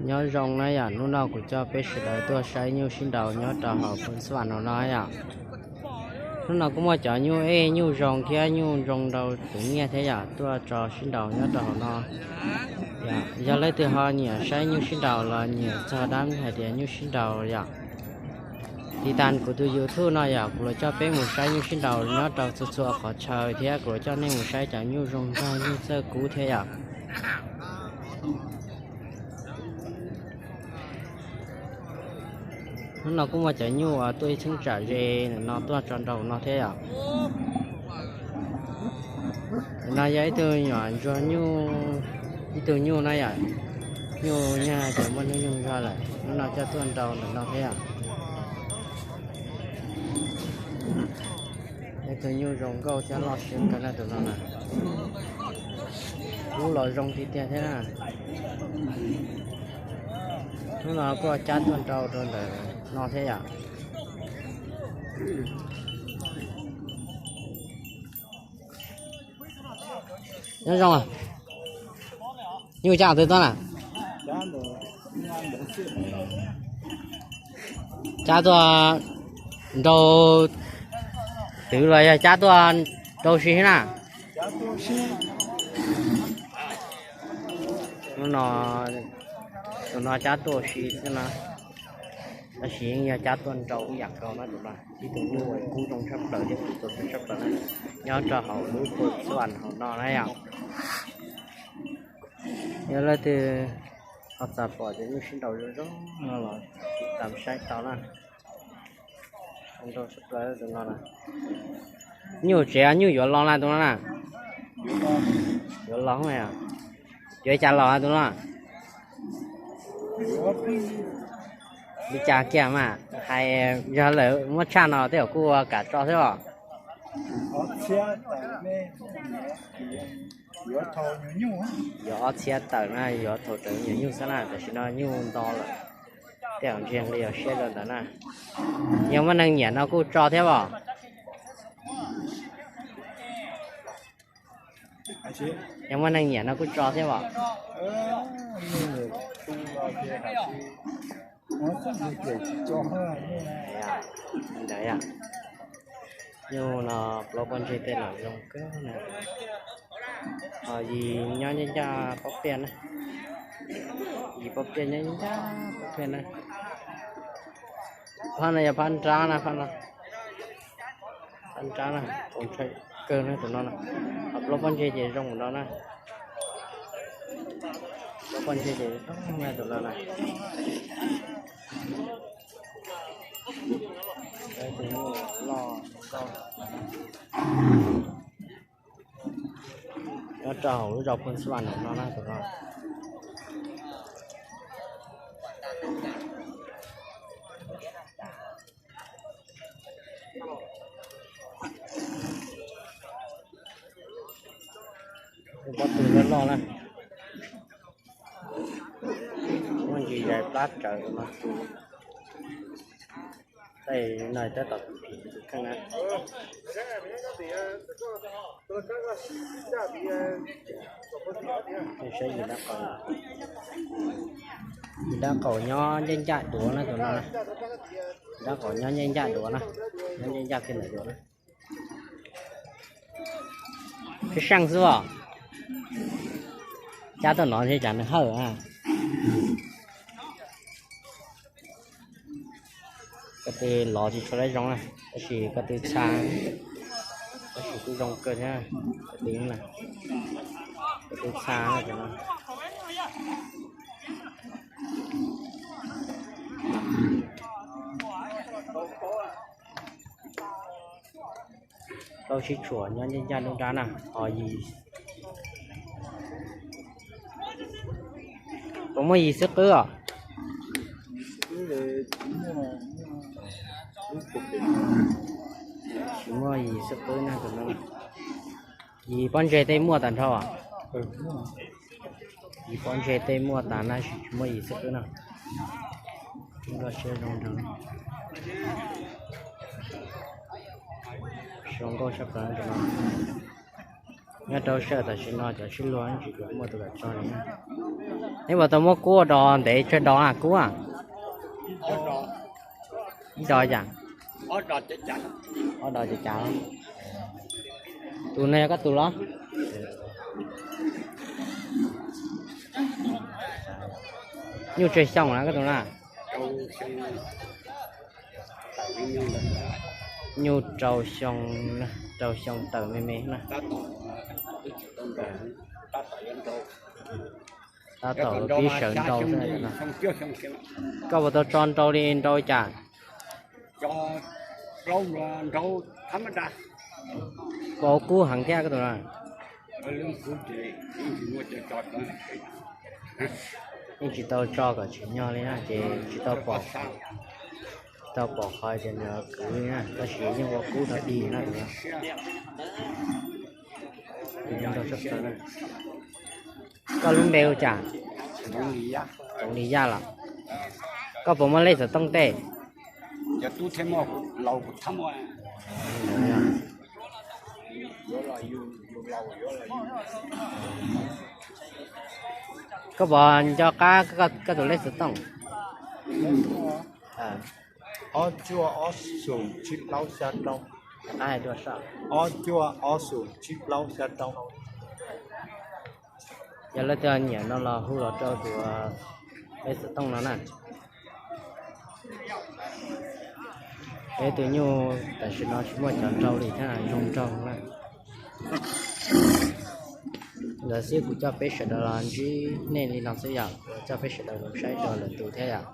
Nyob zoo na yom, hnub no kuv coj peb sawv daws tuaj saib nyuj sib nraus nyob rau hauv Phoos Xas Vas no no yom. Hnub no kuj muaj cov nyuj ej nyuj zoo thiab nyuj zoo rau tus nyiaj thiab yom, tuaj tso sib nraus nyob rau hauv no. Yog leej twg ho nyiam saib nyuj sib nraus los nyiam txog dab hais tias nyuj sib nraus yom, tiv tag kuv tus YouTube no yom, kuv los coj peb mus saib nyuj sib nraus nyob rau txhua txhua qhov chaw thiab kuv los coj nej mus saib cov nyuj zoo nraug nyuj txawj kub thiab yom. Hnub no kuj muaj cov nyuj tuaj ib cheeb tsam ze no tuaj tso nraus no thiab yom. No yog ib tug nyuam ntsuag nyuj, ib tug nyuj na yom, nyuj nyag ces muaj nyuj nyuj zog lawm, hnub no coj tuaj nraus ntawm no thiab yom. Ib tug nyuj zoo nkauj thiab loj siab kawg na tus no na. Lub los zoo tiag tiag thiab na. Hnub no kuj cab tuaj nraus rau ntawm no thiab yom. Nyob zoo, nyuj cab twg tuaj na? Cab tuaj nraus twv los yog cab tuaj nraus si na? Hnub no tus no cab tuaj si xwb no, tab sis yeej yog cab tuaj nraus ib yam nkaus na tus no. Ib tug nyuj kub zoo tshaj plaws thiab kub zoo tshaj plaws na, nyob rau hauv lub Phoos Xas Vas hauv no na yom. Yog leej twg ho xav pom cov nyuj sib nraus zoo zoo no los tiv tam saib tau na. Zoo tshaj plaws tus no na. Nyuj tsev nyuj yuav los na tus no na? Yuav los, yuav cas los tus no? Li cas kiag mas hais, yog lawm muab tshaj no tej zaum kuj kam tso thiab os. Yuav ob txhiab tawm na, yuav thaum raws nyuam nyuj xwb na, tam sim no nyuj nto lawm. Tej zaum ntshe nqi siab rau ntawd na. Yog muaj neeg nyiam no kuj tso thiab os. Yog muaj neeg nyiam no kuj tso thiab os. Ntawd, nyuj no plaub pob ntseg tej los zoo kawg na. Ho yim nyob ncaj ncaj pob piaj na. Yim pob piaj nyob ncaj pob piaj na. Phab no yog phab nrab na, phab no, phab nrab na, tus ntshai kawg na tus no na. Ho plaub pob ntseg ces zoo mus no na. Plaub pob ntseg ces zoo na tus no na. Loj nkauj. Nyob rau hauv lub zos Phoos Xas Vas no na tus no. Pob tw loj loj na. Muaj ntsis zais plab rawv no. Tej no tab tom phim tus kheej na. Saib yim dab qaum, yim dab qaum nyob ncaj ncaj duav na tus no. Yim dab qaum nyob ncaj ncaj duav na, nyob ncaj ncaj kiag ntawm duav na. Sib seej xwb os. Cab tuaj no ntshe cas nws hawj na. Ko tw lov tsis tshua lawm zoo na, tab sis ko tw txha, tab sis kuj zoo kawg thiab. Ko tw na, ko tw txha na. Tau sib tshuam nyob ncaj ncaj nruab nrab na, ho yim, puas muaj yim xwb qwb os? Tsis muaj yim xwb qwb na tus no. Yim pob ntseg tej muaj tag nrho. Yim pob ntseg tej muaj tas na, tsis muaj yim xwb qwb no. Zoo nkauj tshaj plaws tus no. Zoo nkauj tshaj plaws tus no. Nyob rau sij hawm tam sim no cov sib luag tsis muaj tus kam tso li na. Neb puas tau muab kub ua dos ntev tsawg dos na kub? Ib dos cas? Ob dos ces cas. Tus no yog koj tus los? Nyuj tsawg xyoo na koj tus na? Nyuj rau xyoo, rau xyoo tawm me me na. Tab tom pib sawv nrau xwb. Koj puas tau tso nrau li nrau cas? Koj ua kub heev thiab koj tus no. Yeej tsis tau tso kom tsim nyog li na ces tsis tau pom, tsis tau pom qhov tias nws kwv li na, tab sis yeej ua kub tau dig na tus no. Koj lub npe hu cas? Txoov Lis Yaj los? Koj puas muaj lej xov tooj tej? Koj puas nco qab koj tus lej xov tooj? Ob cuaj ob xoom tsib plaub xya rau. Ob cuaj ob xoom tsib plaub xya rau. Yog leej twg nyiam no los hu los rau tus lej xov tooj no na. Peb tus nyuj tam sim no tsis muaj cov nrau li thiab, zoo nraug na. Ntawd xwb kuv coj peb sawv daws los ntsib nej li no xwb yom, kuv coj peb sawv daws los saib dua lwm tus thiab yom.